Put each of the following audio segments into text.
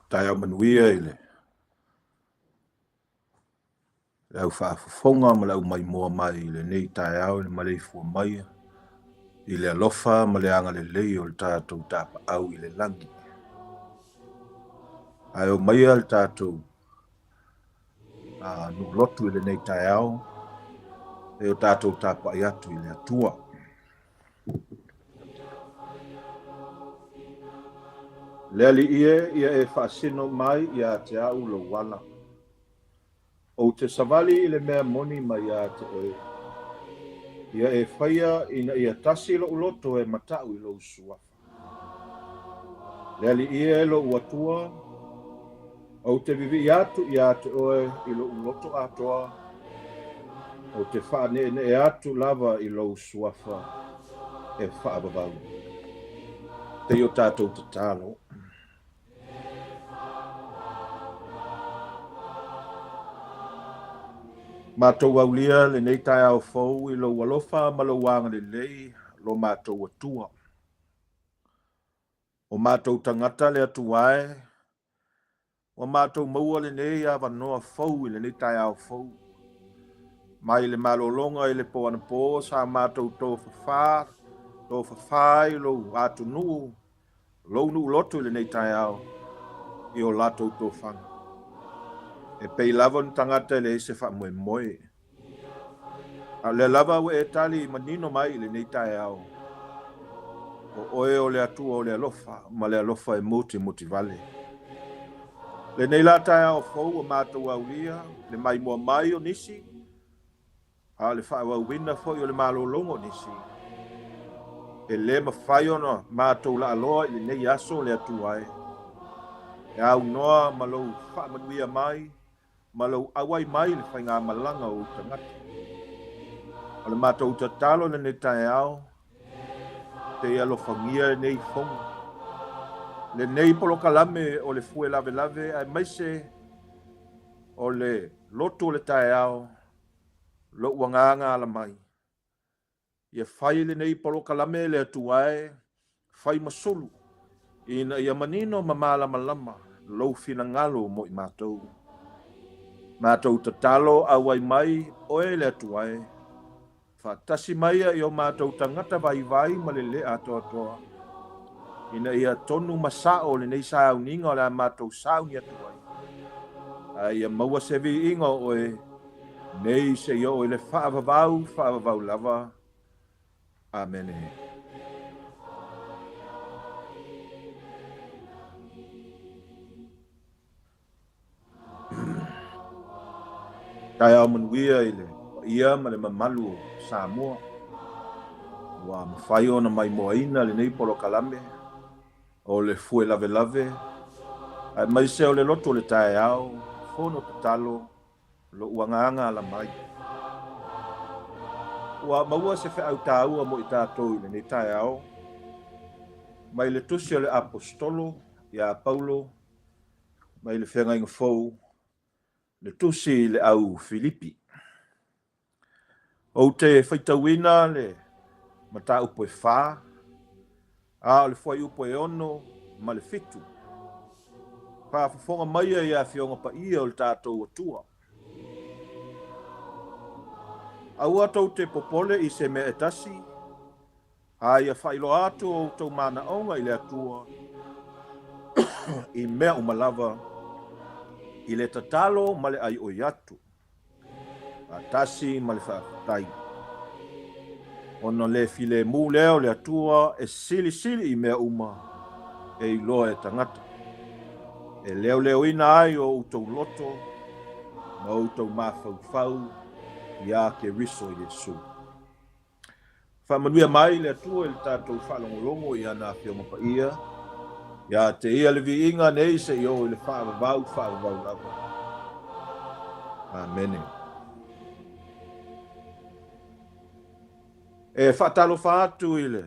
Taeao manuia i le au faafofoga ma le au maimoa mai i lenei taeao i le maleifua mai i le alofa ma le agalelei o le tatou tapaau i le lagi. Ae omaia le tatou nuu lotu i lenei taeao e o tatou tapai atu i le Atua. Le Alii e, ia e faasino mai ia te au lou ala. Ou te savali i le mea moni mai ia te oe. Ia e faia ina ia tasi lou loto e mataʻu i lou suafa. Le Alii e, lou Atua, ou te vivii atu ia te oe i lou loto atoa, ou te faaneenee atu lava i lou suafa e faavavau. Se i o tatou tatalo. Matou aulia lenei taeao fou i lou alofa ma lou agalelei, lo matou Atua. O matou tagata le Atua e, ua matou maua lenei avanoa fou i lenei taeao fou. Mai le malologa i le po anapo sa matou tofafa, tofafa ai lou atunuu, lou nuu lotu i lenei taeao i o latou tofaga. E pei lava o ni tagata e leai se faamoemoe. A o lea lava ua e tali manino mai i lenei taeao, o oe o le Atua o le alofa ma le alofa e mutimutivale. Lenei la taeao fou ua matou aulia le maimoa mai o nisi, a o le faaauauina foi o le malologa o nisi. E le mafai ona matou laaloa i lenei aso le Atua e. E aunoa ma lou faamanuia mai ma lou auai mai i le faigamalaga o ou tagata. O le matou tatalo i lenei taeao, te i alofagia lenei fono, lenei polokalame o le fue lavelave aemaise o le lotu o le taeao, lou agaga ala mai. Ia fai lenei polokalame le Atua e, fai ma sulu, ina ia manino ma malamalama lou finagalo mo i matou. Matou tatalo auai mai oe le Atua e, faatasi maia i o matou tagata vaivai ma le le atoatoa, ina ia tonu ma sao lenei sauniga o le a matou sauni atu ai, a ia maua se viiga o oe nei seia oo i le faavavau faavavau lava. Amene. Taeao manuia i le paia ma le mamalu o Samoa. Ua mafai ona maimoaina lenei polokalame o le fue lavelave aemaise o le loto o le taeao, fono tatalo, lou agaga ala mai. Ua maua se feau taua mo i tatou i lenei taeao, mai le tusi a le Aposetolo ia Paulo mai le Feagaiga Fou, le tusi i le au Filipi. Ou te faitauina le mataupu e fa, a o le fuaiupu e 6 ma le 7. Faafofoga maia i Afioga Paia o le tatou Atua. Aua tou te popole i se mea e tasi, a ia faailoa atu o outou manaoga i le Atua i mea uma lava, i le tatalo ma le aioi atu. Faatasi ma le faafetai. Ona le filemu lea o le Atua e silisili i mea uma e iloa e tagata, e leoleoina ai o outou loto ma outou mafaufau iā Keriso Iesu. Faamanuia mai le Atua i le tatou faalogologo i ana Afioga Paia, ia te Ia le viiga nei seia oo i le faavavau faavavau lava. Amene. E faatalofa atu i le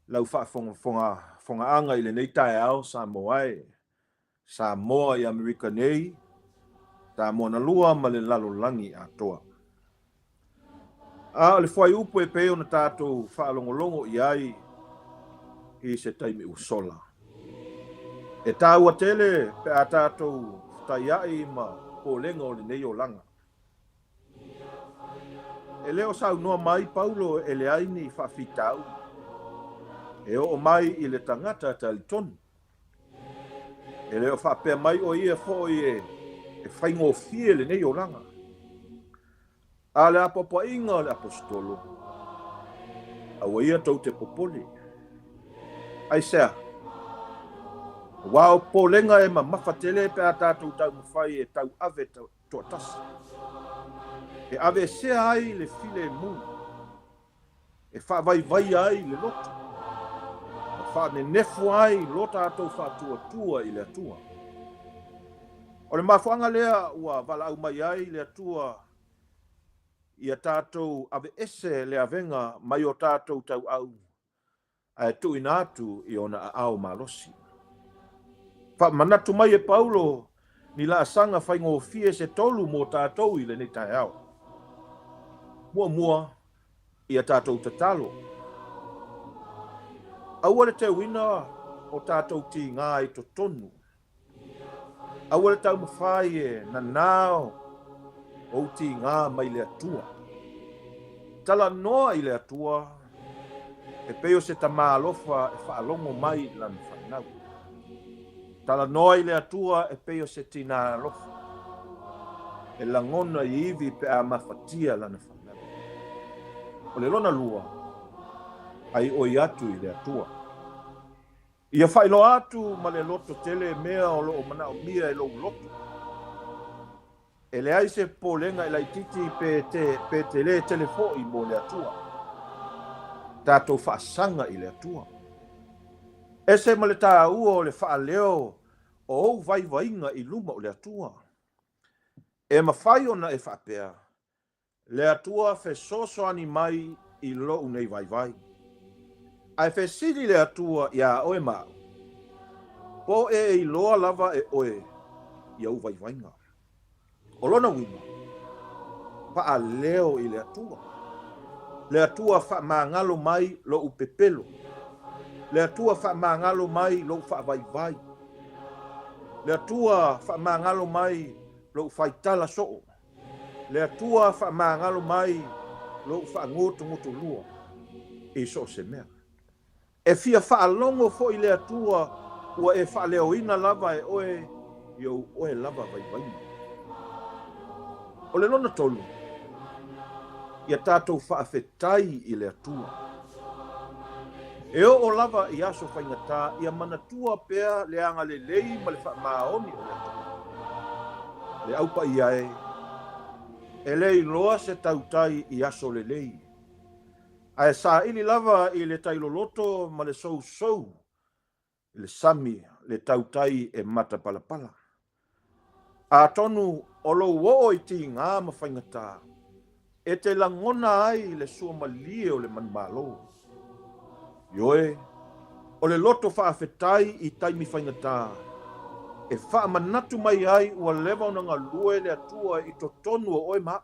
lau faafogafogaaga i lenei taeao Samoa e. Samoa i Amerika nei, Samoa na lua ma le lalolagi atoa. A o le fuaiupu e pei ona tatou faalogologo i ai i se taimi ua sola. E taua tele pe a tatou fetaiai ma popolega o lenei olaga. E le o saunoa mai Paulo e leai ni faafitauli e oo mai i le tagata talitonu. E le o faapea mai o ia foi e faigofie lenei olaga. A o le apoapoaiga o le Aposetolo, aua ia tou te popole. Aisea? Aua o popolega e mamafa tele pe a tatou taumafai e tauave toatasi. E aveesea ai le filemu, e faavaivaia ai le loto, ma faanenefu ai lo tatou faatuatua i le Atua. O le mafuaaga lea ua valaau mai ai le Atua ia tatou aveese le avega mai o tatou tauau ae tuuina atu i ona aao malosi. Faamanatu mai e Paulo ni laasaga faigofie se tolu mo tatou i lenei taeao. Muamua, ia tatou tatalo. Aua le teuina o tatou tiga i totonu. Aua le taumafai e nanao ou tiga mai le Atua. Talanoa i le Atua e pei o se tama alofa e faalogo mai i lana fanau. Talanoa i le Atua e pei o se tinā alofa e lagona i ivi pe a mafatia lana fanau. O le lona lua, aioi atu i le Atua. Ia faailoa atu ma le loto tele mea o lo o manaomia e lou loto. E leai se popolega e laitiiti pe te, pe telē tele foi mo le Atua. Tatou faasaga i le Atua. Ese ma le taua o le faaleo o ou vaivaiga i luma o le Atua. E mafai ona e faapea, Le Atua fesoasoani mai i lou nei vaivai. Ae fesili le Atua iā oe ma au, Po e iloa lava e oe i ou vaivaiga? O lona uiga, faaleo i le Atua. Le Atua faamagalo mai lou pepelo. Le Atua faamagalo mai lou faavaivai. Le Atua faamagalo mai lou faitala soo. Le Atua faamagalo mai lou faagotogotolua i so o se mea. E fia faalogo foi le Atua ua e faaleoina lava e oe i ou oe lava vaivaiga. O le lona tolu, ia tatou faafetai i le Atua. E oo lava i aso faigata ia manatua pea le agalelei ma le faamaoni o le Atua. Le Au Paia e, e le iloa se tautai i aso lelei, ae saili lava i le tai loloto ma le sousou i le sami le tautai e matapalapala. Atonu o lou oo i tiga ma faigata, e te lagona ai le suamalie o le manumalo. Ioe, o le loto faafetai i taimi faigata, e faamanatu mai ai ua leva ona galue le Atua i totonu o oe ma au.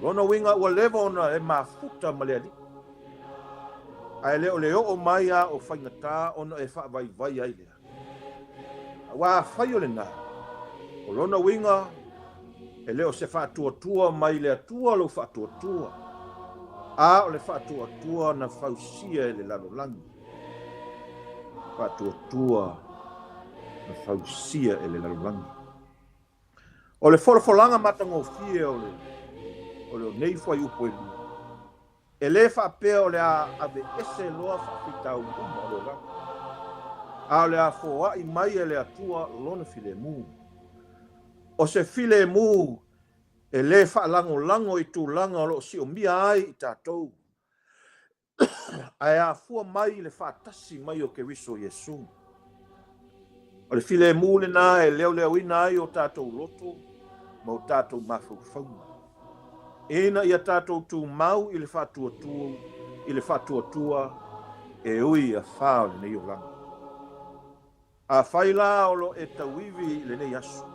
Lona uiga ua leva ona e mafuta ma le Alii, ae le o le oo mai a o faigata ona e faavaivai ai lea. Aua afai o lena, o lona uiga e le o se faatuatua mai le Atua lou faatuatua, a o le faatuatua na fausia e le lalolagi. Faatuatua na fausia e le lalolagi. O le folafolaga matagofie o le o lenei fuaiupu e lua, e le faapea o le a aveese loa faafitauli uma o le olaga, a o le a foai mai e le Atua lona filemu. O se filemu e le faalagolago i tulaga o lo o siomia ai i tatou, ae afua mai i le faatasi mai o Keriso Iesu. O le filemu lena e leoleoina ai o tatou loto ma o tatou mafaufauga, ina ia tatou tumau i le faatuatua, i le faatuatua e ui i afā o lenei olaga. Afai la o lo e tauivi i lenei aso,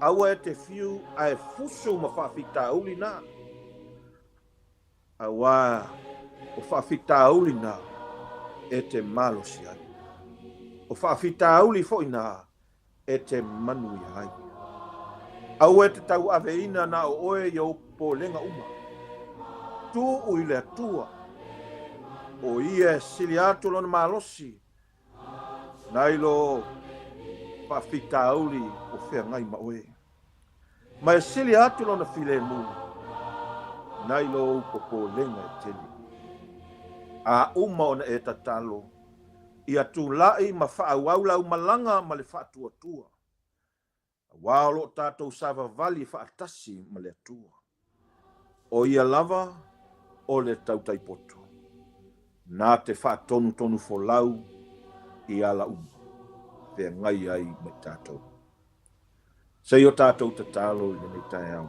aua e te fiu ae fusu ma faafitauli na. Aua o faafitauli na e te malosi ai. O faafitauli foi na e te manuia ai. Aua e te tauaveina na o oe i ou popolega uma. Tuu i le Atua, o Ia e sili atu Lona malosi nai lo faafitauli o feagai ma oe. Ma e sili atu Lona filemu nai lo ou popolega e tele. A uma ona e tatalo, ia tulai ma faaauau lau malaga ma le faatuatua, aua o lo o tatou savavali faatasi ma le Atua. O Ia lava o le tautai poto, na te faatonutonu folau i ala uma, feagai ai ma i tatou. Se i o tatou tatalo i lenei taeao.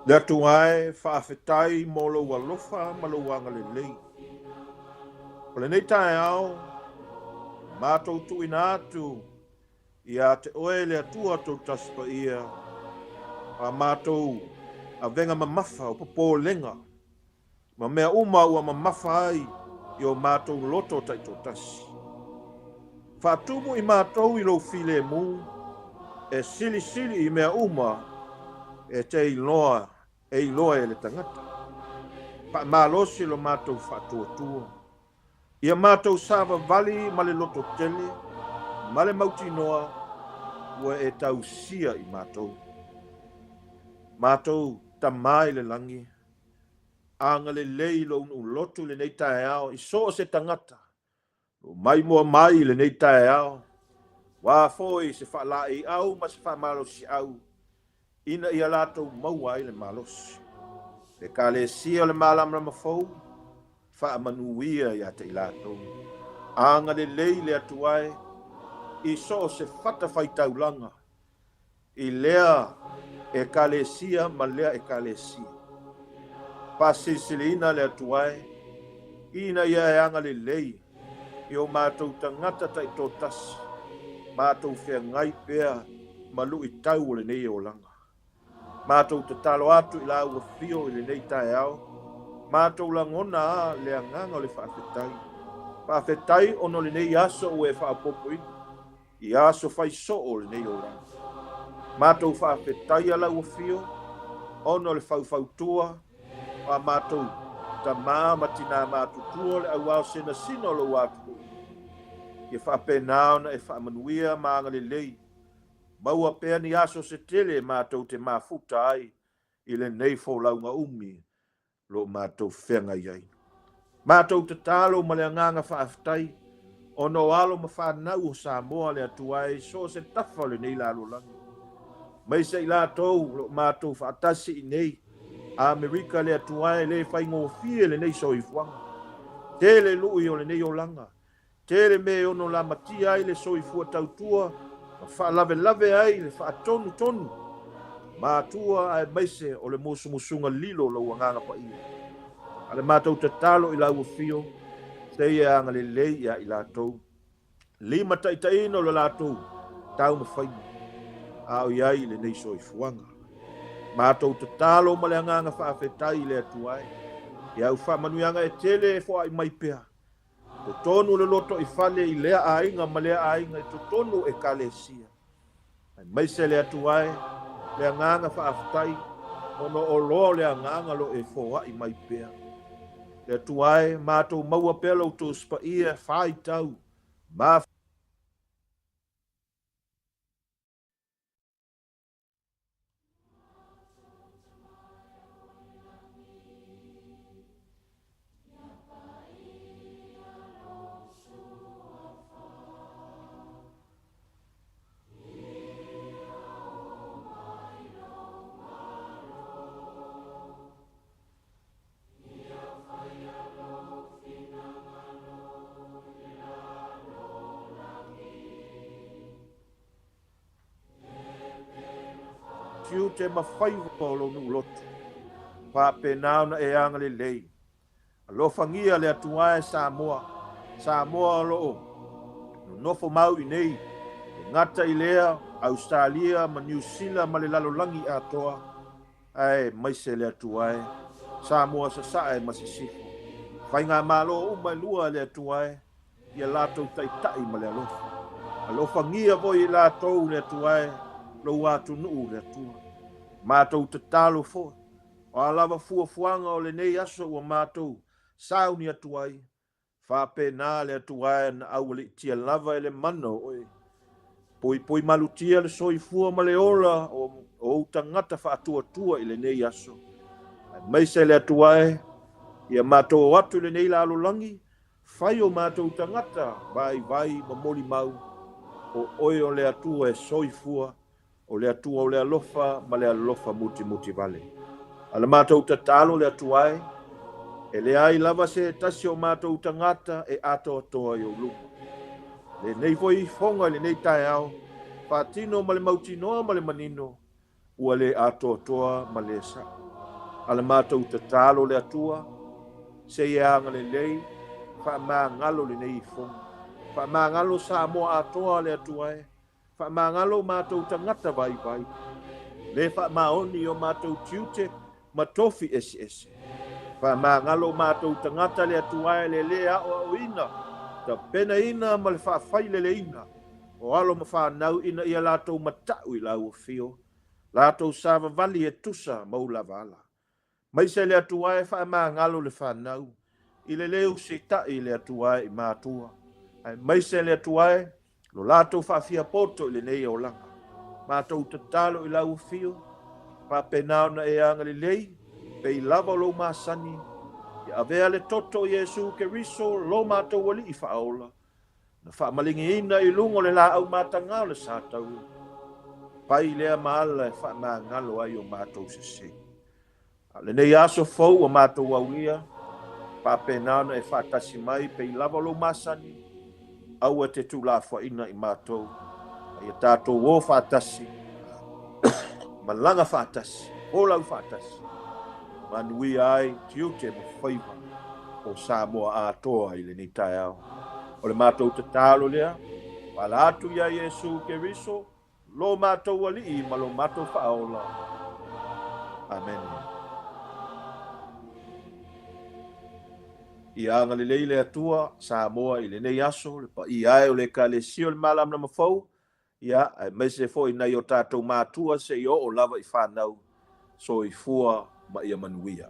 Le Atua e, faafetai mo lou alofa ma lou agalelei. O lenei taeao, matou tuuina atu ia te oe le Atua Toatasi Paia, a matou avega mamafa o popolega ma mea uma ua mamafa ai i o matou loto taitoatasi. Faatumu i matou i lou filemu, e silisili i mea uma e te iloa e iloa e le tagata. Faamalosi lo matou faatuatua. Ia matou savavali ma le lototele ma le mautinoa ua e tausia i matou. Matou Tama i le lagi, agalelei lou nuu lotu i lenei taeao i so o se tagata ua maimoa mai i lenei taeao, ua foi se faalaeiau ma se faamalosiau ina ia latou maua ai le malosi. Le Ekalesia o le Malamalama Fou, faamanuia ia te i latou. Agalelei le Atua e i so o se fatafaitaulaga i lea Ekalesia ma lea Ekalesia. Faasilisiliina le Atua e, ina ia e agalelei i o matou tagata taitoatasi, matou feagai pea ma luitau o lenei olaga. Matou tatalo atu i lau afio i lenei taeao, matou lagona a le agaga o le faafetai. Faafetai ona o lenei aso ua e faaopoopoina i aso fai soo o lenei olaga. Matou faafetaia lau afio ona o le faufautua o a matou tama ma tinā matutua o le auao senasina o lou atunuu. Ia faapena ona e faamanuia ma agalelei, maua pea ni aso se tele matou te mafuta ai i lenei folauga umi lo matou feagai ai. Matou tatalo ma le agaga faafetai ona o alo ma fanau o Samoa le Atua e i so o se tafa o lenei lalolagi. Aemaise i latou o lo o matou faatasi i nei Amerika le Atua e le faigofie lenei soifuaga. Tele lui o lenei olaga. Tele mea e ono lamatia ai le soifua tautua ma faalavelave ai le faatonutonu matua aemaise o le musumusuga lilo o lou Agaga Paia. A le matou tatalo i lau afio, seia agalelei ia i latou limataitaiina o le latou taumafaiga a o i ai i lenei soifuaga. Matou tatalo ma le agaga faafetai i le Atua e, i au faamanuiaga e tele e foai mai pea Totonu le lotoifale i lea aiga ma lea aiga i totonu o Ekalesia. Aemaise le Atua e, le agaga faafetai, ona o loa o le agaga lo e foai mai pea. Le Atua e, matou maua pea lo outou Paia e faitau ma Tiute ma faiva o lou nuu lotu. Faapena ona e agalelei. Alofagia le Atua e Samoa. Samoa o lo o nonofo mau i nei, e gata i lea Ausetalia ma Niu Sila ma le lalolagi atoa, aemaise le Atua e Samoa Sasae ma Sisifo. Faigamalo uma e lua le Atua e. ia latou taitai ma le alofa. Alofagia foi i latou le Atua e, lou atunuu le Atua. Matou tatalo foi, o a lava fuafuaga o lenei aso ua matou sauni atu ai, faapena le Atua e na aualiitia lava e le mana o oe. Poipoi malutia le soifua ma le ola o ou tagata faatuatua i lenei aso. Aemaise le Atua e, ia matou o atu i lenei lalolagi, fai o matou tagata vaivai ma molimau, o oe o le Atua e soifua, o le Atua o le alofa ma le alofa mutimutivale. A na matou tatalo le Atua e, e leai lava se tasi o matou tagata e atoatoa i ou luma. Lenei foi ifoga i lenei taeao, faatino ma le mautinoa ma le manino, ua le atoatoa ma le sa'o. A na matou tatalo le Atua, se i e agalelei, faamagalo lenei ifoga. Faamagalo Samoa atoa le Atua e, faamagalo matou tagata vaivai, le faamaoni o matou tiute ma tofi eseese. Faamagalo matou tagata le Atua e le lē aoaoina, tapenaina ma le faafaileleina o alo ma fanau ina ia latou mata'u i lau afio, latou savavali e tusa ma ou lava ala. Maise le Atua e faamagalo le fanau i le lē usita'i le Atua i matua, aemaise le Atua e lo latou faafiapoto i lenei olaga. Matou tatalo i lau afio, faapena ona e agalelei, pei lava o lou masani, ia avea le toto o Iesu Keriso lo matou Alii faaola, na faamaligiina i luga o le laau mataga o le sa taua, pai lea ma ala e faamagalo ai o matou sese. A o lenei aso fou ua matou aulia, faapena ona e faatasi mai pei lava o lou masani, aua e te tuulafoaiina i matou, a ia tatou o faatasi, malaga faatasi, folau faatasi, manuia ai tiute ma faiva o Samoa atoa i lenei taeao. O le matou tatalo lea, paala atu ia Iesu Keriso, lo matou Alii ma lo matou Faaola. Amene. Ia agalelei le Atua Samoa i lenei aso, le paia e o le Ekalesia o le Malamalama Fou, ia, aemaise foi nai o tatou matua seia oo lava i fanau, soifua ma ia manuia.